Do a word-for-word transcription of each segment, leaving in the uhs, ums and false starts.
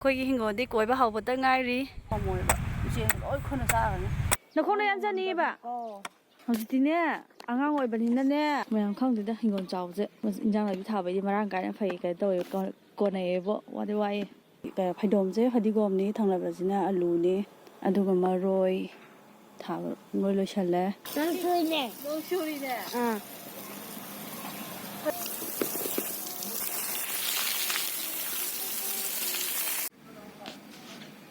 ꯑꯩꯈꯣꯏꯒꯤ ꯍꯤꯡꯒꯣꯜꯗꯤ ꯀꯣꯏꯕ ꯍꯧꯕꯇ ꯉꯥꯏꯔꯤ꯫ ꯄꯥꯝꯃꯣꯏꯕ꯫ ꯎꯆꯦꯛꯅ ꯂꯣꯏ ꯈꯨꯅ ꯆꯥꯈ꯭ꯔꯅꯤ꯫ ꯅꯈꯣꯡꯅ ꯌꯥꯟꯖꯅꯤꯕ? ꯑꯣ꯫ ꯍꯧꯖꯤꯛꯇꯤꯅꯦ, ꯑꯉꯥꯡ ꯑꯣꯏꯕꯅꯤꯅꯅꯦ, ꯃꯌꯥꯝ ꯈꯪꯗꯦꯗ, ꯍꯤꯡꯒꯣꯜ ꯆꯥꯎꯕꯁꯦ꯫ ꯏꯟꯖꯥꯡ ꯅꯥꯄꯤ ꯊꯥꯕꯩꯗꯤ ꯃꯔꯥꯡ ꯀꯥꯏꯅ ꯐꯩ, ꯀꯩꯅꯣ ꯇꯧꯋꯦ, ꯀꯣ-, ꯀꯣꯟꯅꯩꯌꯦꯕꯣ꯫ ꯋꯥꯗꯤ ꯋꯥꯏꯌꯦ꯫ ꯐꯩꯗꯣꯝꯁꯦ ꯐꯗꯤꯒꯣꯝꯅꯤ, ꯊꯪꯅꯕꯁꯤꯅ ꯑꯂꯨꯅꯤ, ꯑꯗꯨꯒ ꯃꯔꯣꯏ ꯊꯥꯕ ꯂꯣꯏ ꯂꯣꯏꯁꯜꯂꯦ꯫ ꯅꯣꯡ ꯆꯨꯔꯤꯅꯦ꯫ ꯅꯣꯡ ꯆꯨꯔꯤꯅꯦ꯫ ꯑꯥ꯫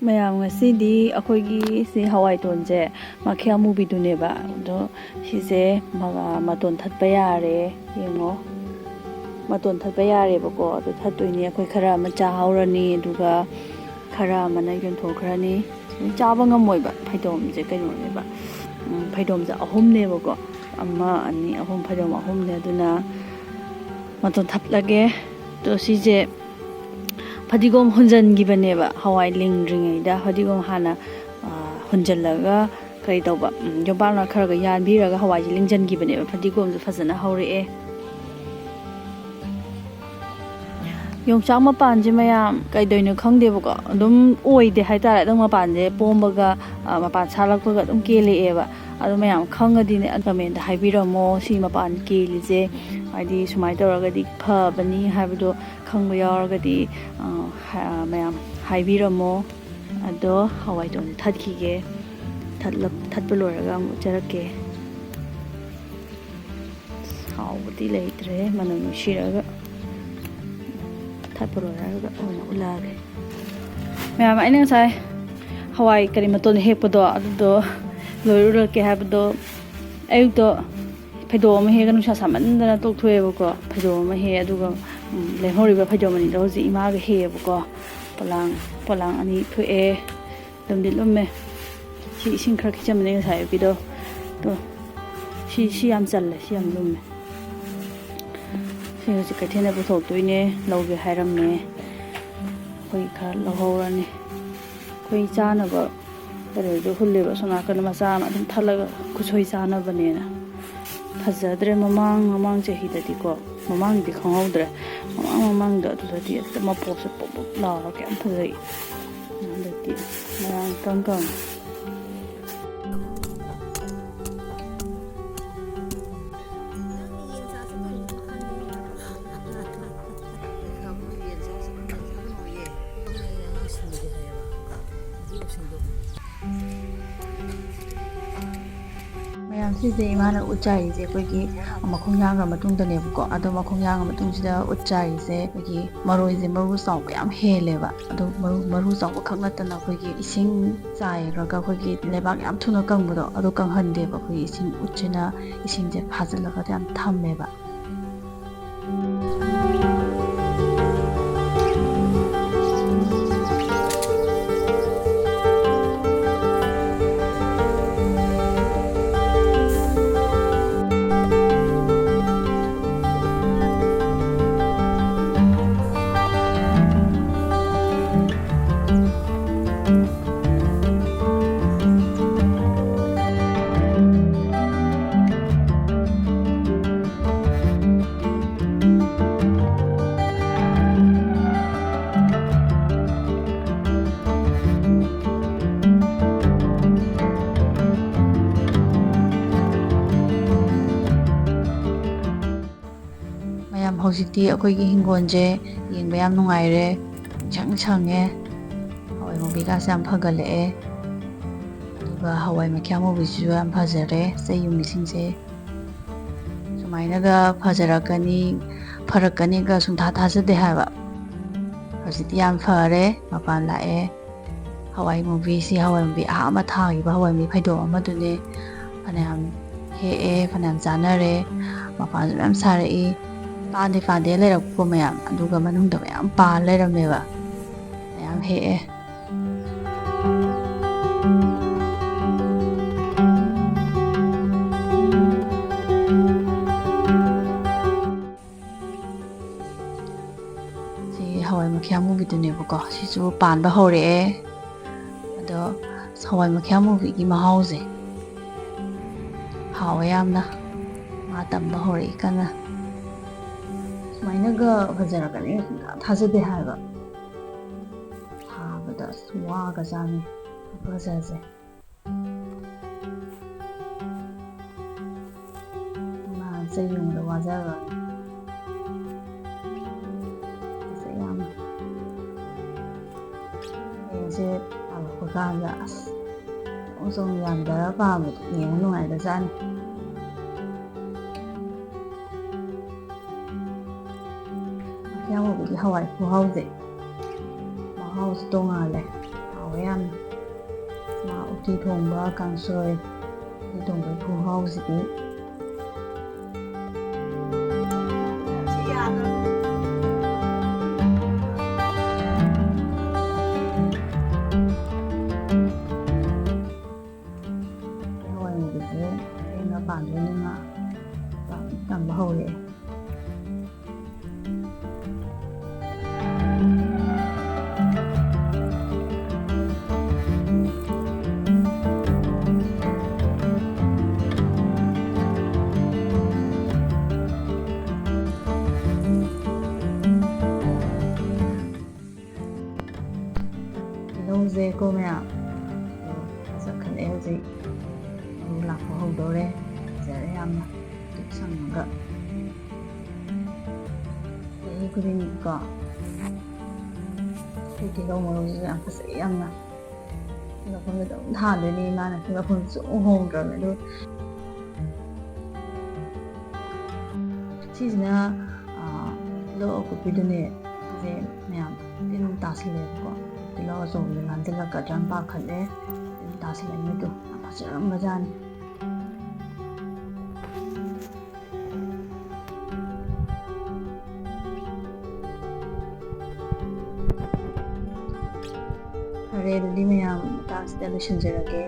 ꯃꯌꯥꯝ, ꯉꯁꯤꯗꯤ ꯑꯩꯈꯣꯏꯒꯤ ꯁꯤ ꯍꯋꯥꯏ ꯇꯣꯟꯁꯦ ꯃꯈꯦ ꯑꯃꯨꯕꯤꯗꯨꯅꯦꯕ꯫ ꯑꯗꯣ ꯁꯤꯁꯦ ꯃ-, ꯃꯇꯣꯟ ꯊꯠꯄ ꯌꯥꯔꯦ꯫ ꯌꯦꯡꯉꯣ, ꯃꯇꯣꯟ ꯊꯠꯄ ꯌꯥꯔꯦꯕꯀꯣ꯫ ꯑꯗꯣ ꯊꯠꯇꯣꯏꯅꯦ꯫ ꯑꯩꯈꯣꯏ ꯈꯔ ꯑꯃ ꯆꯥꯍꯧꯔꯅꯤ, ꯑꯗꯨꯒ ꯈꯔ ꯑꯃꯅ ꯌꯣꯟꯊꯣꯛꯈ꯭ꯔꯅꯤ꯫ ꯆꯥꯕ ꯉꯝꯃꯣꯏꯕ, ꯐꯩꯗꯣꯝꯁꯦ ꯀꯩꯅꯣꯅꯦꯕ꯫ ꯎꯝ, ꯐꯩꯗꯣꯝꯁꯦ ꯑꯍꯨꯝꯅꯦꯕꯀꯣ꯫ ꯑꯃ, ꯑꯅꯤ, ꯑꯍꯨꯝ, ꯐꯩꯗꯣꯝ ꯑꯍꯨꯝꯅꯦ꯫ ꯑꯗꯨꯅ ꯃꯇꯣꯟ ꯊꯠꯂꯒꯦ꯫ ꯑꯗꯣ ꯁꯤꯁꯦ ꯐꯗꯤꯒꯣꯝ ꯍꯨꯟꯖꯟꯈꯤꯕꯅꯦꯕ, ꯍꯋꯥꯏ ꯂꯤꯡꯗ꯭ꯔꯤꯉꯩꯗ ꯐꯗꯤꯒꯣꯝ ꯍꯥꯟꯅ, ꯑ, ꯍꯨꯟꯖꯜꯂꯒ ꯀꯔꯤ ꯇꯧꯕ, ꯎꯝ, ꯌꯣꯝꯄꯥꯛꯅ ꯈꯔꯒ ꯌꯥꯟꯕꯤꯔꯒ ꯍꯋꯥꯏꯁꯦ ꯂꯤꯡꯖꯟꯈꯤꯕꯅꯦꯕ꯫ ꯐꯗꯤꯒꯣꯝꯁꯨ ꯐꯖꯅ ꯍꯧꯔꯛꯑꯦ꯫ ꯌꯣꯡꯆꯥꯛ ꯃꯄꯥꯟꯁꯦ, ꯃꯌꯥꯝ, ꯀꯩꯗꯧꯅꯣ ꯈꯪꯗꯦꯕꯀꯣ, ꯑꯗꯨꯝ ꯑꯣꯏꯗꯦ ꯍꯥꯏꯇꯥꯔꯦ꯫ ꯑꯗꯨꯝ ꯃꯄꯥꯟꯁꯦ ꯄꯣꯝꯕꯒ, ꯑ, ꯃꯄꯥꯟ ꯁꯥꯠꯂꯛꯄꯒ ꯑꯗꯨꯝ ꯀꯦꯜꯂꯛꯑꯦꯕ꯫ ꯑꯗꯣ ꯃꯌꯥꯝ ꯈꯪꯉꯗꯤꯅꯦ, ꯀꯃꯦꯟꯗ ꯍꯥꯏꯕꯤꯔꯝꯃꯣ, ꯁꯤ ꯃꯄꯥꯟ ꯀꯦꯜꯂꯤꯁꯦ, ꯍꯥꯏꯗꯤ ꯁꯨꯃꯥꯏꯅ ꯇꯧꯔꯒꯗꯤ ꯐꯕꯅꯤ ꯍꯥꯏꯕꯗꯣ ꯈꯪꯕ ꯌꯥꯎꯔꯒꯗꯤ, ꯑ, ꯍ-, ꯃꯌꯥꯝ ꯍꯥꯏꯕꯤꯔꯝꯃꯣ꯫ ꯑꯗꯣ ꯍꯋꯥꯏ ꯇꯣꯟꯁꯦ ꯊꯠꯈꯤꯒꯦ꯫ ꯊꯠꯂ-, ꯊꯠꯄ ꯂꯣꯏꯔꯒ ꯑꯃꯨꯛ ꯎꯠꯆꯔꯛꯀꯦ꯫ ꯍꯥꯎꯕꯗꯤ ꯂꯩꯇ꯭ꯔꯦ, ꯃꯅꯝ ꯅꯨꯡꯁꯤꯔꯒ꯫ ꯊꯠꯄ ꯂꯣꯏꯔꯒ ꯑꯣꯏꯅ ꯎꯠꯂꯛꯑꯒꯦ꯫ ꯃꯌꯥꯝ, ꯑꯩꯅ ꯉꯁꯥꯏ ꯍꯋꯥꯏ ꯀꯔꯤ ꯃꯇꯣꯟ ꯍꯦꯛꯄꯗꯣ, ꯑꯗꯨꯗꯣ ꯂꯣꯏ ꯎꯠꯂꯛꯀꯦ ꯍꯥꯏꯕꯗꯣ, ꯑꯌꯨꯛꯇꯣ ꯐꯩꯗꯣꯝ ꯑꯃ ꯍꯦꯛꯑꯒ ꯅꯨꯡꯁꯥ ꯁꯥꯃꯟꯗꯅ ꯇꯣꯛꯊꯣꯛꯑꯦꯕꯀꯣ꯫ ꯐꯩꯗꯣꯝ ꯑꯃ ꯍꯦꯛꯑꯦ, ꯑꯗꯨꯒ, ꯎꯝ, ꯂꯦꯝꯍꯧꯔꯤꯕ ꯐꯩꯗꯣꯝ ꯑꯅꯤꯗꯣ ꯍꯧꯖꯤꯛ ꯏꯃꯥꯒ ꯍꯦꯛꯑꯦꯕꯀꯣ꯫ ꯄꯣꯂꯥꯡ, ꯄꯣꯂꯥꯡ ꯑꯅꯤ ꯊꯣꯛꯑꯦ꯫ ꯂꯨꯝꯗꯤ ꯂꯨꯝꯃꯦ꯫ ꯁꯤ ꯏꯁꯤꯡ ꯈꯔ ꯈꯤꯛꯆꯟꯕꯅꯦ ꯉꯁꯥꯏ ꯑꯌꯨꯛꯀꯤꯗꯣ꯫ ꯇꯣ, ꯁꯤ, ꯁꯤ ꯌꯥꯝ ꯆꯜꯂꯦ, ꯁꯤ ꯌꯥꯝ ꯂꯨꯝꯃꯦ꯫ ꯁꯤ ꯍꯧꯖꯤꯛ ꯀꯩꯊꯦꯜꯗ ꯄꯨꯊꯣꯛꯇꯣꯏꯅꯦ, ꯂꯧꯒꯦ ꯍꯥꯏꯔꯝꯃꯦ꯫ ꯑꯩꯈꯣꯏ ꯈꯔ ꯂꯧꯍꯧꯔꯅꯤ꯫ ꯑꯩꯈꯣꯏ ꯆꯥꯅꯕ ꯀꯩꯅꯣꯗꯣ ꯍꯨꯜꯂꯦꯕ, ꯑꯁꯣꯝ ꯅꯥꯀꯟꯗ ꯃꯆꯥ ꯑꯃ ꯑꯗꯨꯝ ꯊꯠꯂꯒ ꯈꯨꯠꯁꯣꯏ ꯆꯥꯅꯕꯅꯦꯅ꯫ ꯐꯖꯗ꯭ꯔꯦ, ꯃꯃꯥꯡ, ꯃꯃꯥꯡ ꯆꯍꯤꯗꯗꯤꯀꯣ, ꯃꯃꯥꯡꯒꯤꯗꯤ ꯈꯪꯍꯧꯗ꯭ꯔꯦ, ꯃꯃꯥꯡ ꯃꯃꯥꯡꯗ ꯑꯗꯨꯗꯗꯤ ꯑꯁ ꯃꯄꯣꯞꯁꯦ ꯄꯣꯞ ꯄꯣꯞ ꯂꯥꯎꯔꯒ ꯌꯥꯝ ꯐꯖꯩ꯫ ꯍꯟꯗꯛꯇꯤ ꯃꯌꯥꯝ ꯏꯀꯪ ꯀꯪꯉꯦ꯫ ꯃꯌꯥꯝ, ꯁꯤꯁꯦ ꯏꯃꯥꯅ ꯎꯠ ꯆꯥꯏꯔꯤꯁꯦ ꯑꯩꯈꯣꯏꯒꯤ ꯃꯈꯣꯡ ꯌꯥꯡꯈ꯭ꯔ ꯃꯇꯨꯡꯗꯅꯦꯕꯀꯣ꯫ ꯑꯗꯣ ꯃꯈꯣꯡ ꯌꯥꯡꯈ꯭ꯔ ꯃꯇꯨꯡꯁꯤꯗ ꯎꯠ ꯆꯥꯏꯔꯤꯁꯦ ꯑꯩꯈꯣꯏꯒꯤ ꯃꯔꯣꯏꯁꯦ ꯃꯔꯨ ꯆꯥꯎꯕ ꯌꯥꯝ ꯍꯦꯜꯂꯦꯕ꯫ ꯑꯗꯣ ꯃꯔꯨ, ꯃꯔꯨ ꯆꯥꯎꯕ ꯈꯛ ꯅꯠꯇꯅ ꯑꯩꯈꯣꯏꯒꯤ ꯏꯁꯤꯡ ꯆꯥꯏꯔꯒ ꯑꯩꯈꯣꯏꯒꯤ ꯂꯩꯕꯥꯛ ꯌꯥꯝ ꯊꯨꯅ ꯀꯪꯕꯗꯣ, ꯑꯗꯨ ꯀꯪꯍꯟꯗꯦꯕ꯫ ꯑꯩꯈꯣꯏꯒꯤ ꯏꯁꯤꯡ ꯎꯠꯁꯤꯅ ꯏꯁꯤꯡꯁꯦ ꯐꯥꯖꯤꯜꯂꯒ ꯌꯥꯝ ꯊꯝꯃꯦꯕ꯫ ꯃꯌꯥꯝ, ꯍꯧꯖꯤꯛꯇꯤ ꯑꯩꯈꯣꯏꯒꯤ ꯍꯤꯡꯒꯣꯜꯁꯦ ꯌꯦꯡꯕ ꯌꯥꯝ ꯅꯨꯡꯉꯥꯏꯔꯦ, ꯏꯁꯪ ꯁꯪꯉꯦ, ꯍꯋꯥꯏ ꯃꯨꯕꯤꯒꯥꯁꯦ ꯌꯥꯝ ꯐꯒꯠꯂꯛꯑꯦ, ꯑꯗꯨꯒ ꯍꯋꯥꯏ ꯃꯈ꯭ꯌꯥꯝ ꯃꯨꯕꯤꯁꯤꯁꯨ ꯌꯥꯝ ꯐꯖꯔꯦ, ꯆꯩ ꯌꯨꯡꯕꯤꯁꯤꯡꯁꯦ꯫ ꯁꯨꯃꯥꯏꯅꯒ ꯐꯖꯔꯛꯀꯅꯤ, ꯐꯔꯛꯀꯅꯤꯒ ꯁꯨꯡꯊꯥ ꯊꯥꯖꯗꯦ ꯍꯥꯏꯕ꯫ ꯍꯧꯖꯤꯛꯇꯤ ꯌꯥꯝ ꯐꯔꯦ, ꯃꯄꯥꯟ ꯂꯥꯛꯑꯦ꯫ ꯍꯋꯥꯏ ꯃꯨꯕꯤꯁꯤ, ꯍꯋꯥꯏ ꯃꯨꯕꯤ ꯑꯍꯥꯟꯕ ꯊꯥꯈꯤꯕ ꯍꯋꯥꯏ ꯃꯨꯕꯤ ꯐꯩꯗꯣꯝ ꯑꯃꯗꯨꯅꯦ꯫ ꯐꯅꯌꯥꯝ ꯍꯦꯛꯑꯦ, ꯐꯅꯌꯥꯝ ꯆꯥꯅꯔꯦ, ꯃꯄꯥꯟꯁꯨ ꯃꯌꯥꯝ ꯁꯥꯔꯛꯏ꯫ ꯄꯥꯟꯗꯦ ꯄꯥꯟꯗꯦ ꯂꯩꯔꯛꯄꯀꯣ ꯃꯌꯥꯝ, ꯑꯗꯨꯒ ꯃꯅꯨꯡꯗ ꯃꯌꯥꯝ ꯄꯥꯟ ꯂꯩꯔꯝꯃꯦꯕ꯫ ꯃꯌꯥꯝ ꯍꯦꯛꯑꯦ꯫ ꯁꯤ ꯍꯋꯥꯏ ꯃꯈ꯭ꯌꯥꯝ ꯃꯨꯕꯤꯗꯨꯅꯦꯕꯀꯣ꯫ ꯁꯤꯁꯨ ꯄꯥꯟꯕ ꯍꯧꯔꯛꯑꯦ꯫ ꯑꯗꯣ ꯍꯋꯥꯏ ꯃꯈ꯭ꯌꯥꯝ ꯃꯨꯕꯤꯒꯤ ꯃꯍꯥꯎꯁꯦ ꯍꯥꯎꯋꯦ ꯌꯥꯝꯅ꯫ ꯃꯥ ꯇꯝꯕ ꯍꯧꯔꯛꯏ ꯀꯟꯅ꯫ ꯁꯨꯃꯥꯏꯅꯒ ꯐꯖꯔꯛꯀꯅꯤ ꯁꯨꯡꯊꯥ ꯊꯥꯖꯗꯦ ꯍꯥꯏꯕ꯫ ꯊꯥꯕꯗ ꯑꯁ ꯋꯥꯒ ꯆꯥꯅꯤ ꯐꯖꯁꯦ꯫ ꯃꯥꯁꯦ ꯌꯨꯝꯗ ꯋꯥꯖꯕ꯫ ꯐꯖꯩ ꯌꯥꯝꯅ꯫ ꯍꯌꯦꯡꯁꯦ ꯄꯥꯜꯂꯛꯄ ꯀꯥꯟꯗ ꯑꯁ ꯆꯣꯡ ꯆꯣꯡ ꯌꯥꯟꯊꯔ ꯄꯥꯟꯕꯗꯣ ꯌꯦꯡꯕ ꯅꯨꯡꯉꯥꯏꯒ꯭ꯔꯖꯥꯠꯅꯤ꯫ ꯃꯈꯥ ꯃꯨꯕꯤꯒꯤ ꯍꯋꯥꯏ ꯈꯨꯍꯥꯎꯁꯦ ꯃꯍꯥꯎꯁꯨ ꯇꯣꯡꯉꯥꯜꯂꯦ, ꯍꯥꯎꯋꯦ ꯌꯥꯝꯅ꯫ ꯉꯥ ꯎꯇꯤ ꯊꯣꯡꯕ, ꯀꯥꯡꯁꯣꯏ, ꯎꯇꯤ ꯊꯣꯡꯕꯒꯤ ꯈꯨꯍꯥꯎꯁꯤꯗꯤ꯫ ꯍꯋꯥꯏ ꯃꯨꯕꯤꯁꯦ ꯆꯦꯡꯒ ꯄꯥꯟꯗꯣꯏꯅꯤꯅ ꯇꯝꯕ ꯍꯧꯔꯛꯑꯦ꯫ ꯇꯤꯜꯍꯧꯁꯦ ꯀꯣ ꯃꯌꯥꯝ, ꯆꯠꯈꯠꯂꯛꯑꯦ ꯍꯧꯖꯤꯛ꯫ ꯃꯔꯨ ꯂꯥꯛꯄ ꯍꯧꯗꯧꯔꯦ꯫ ꯐꯖꯔꯦ ꯌꯥꯝꯅ ꯄꯤꯛ ꯁꯪꯉꯒ꯫ ꯆꯍꯤ ꯈꯨꯗꯤꯡꯒꯤꯀꯣ ꯁꯤ ꯇꯤꯜꯍꯧ ꯃꯔꯨꯁꯤꯁꯨ ꯌꯥꯝ ꯐꯖꯩ ꯌꯥꯝꯅ꯫ ꯁꯤ ꯃꯐꯝꯗ ꯑꯗꯨꯝ ꯊꯥꯗꯣꯏꯅꯦ ꯏꯃꯥꯅ꯫ ꯁꯤ ꯃꯐꯝꯗ ꯁꯨꯡꯍꯣꯡ ꯍꯣꯡꯗ꯭ꯔꯕꯅꯦ꯫ ꯑꯗꯨ ꯁꯤꯁꯤꯅ, ꯑꯥ, ꯇꯤꯜꯍꯧ ꯑꯀꯨꯞꯄꯤꯗꯨꯅꯦ꯫ ꯁꯤꯁꯦ ꯃꯌꯥꯝ ꯇꯤꯟ ꯇꯥꯁꯜꯂꯦꯕꯀꯣ꯫ ꯇꯤꯜꯍꯧ ꯑꯆꯧꯕꯗ ꯅꯝꯁꯤꯜꯂꯛꯀꯗ꯭ꯔꯥꯅ ꯄꯥꯈꯠꯂꯦ꯫ ꯇꯤꯟ ꯇꯥꯁꯜꯂꯛꯏꯅꯦ꯫ ꯑꯗꯨ ꯌꯥꯝ ꯐꯖꯔꯝꯕꯖꯥꯠꯅꯤ꯫ ꯐꯔꯦ, ꯑꯗꯨꯗꯤ ꯃꯌꯥꯝ ꯃꯇꯥꯡꯁꯤꯗ ꯂꯣꯏꯁꯤꯟꯖꯔꯒꯦ꯫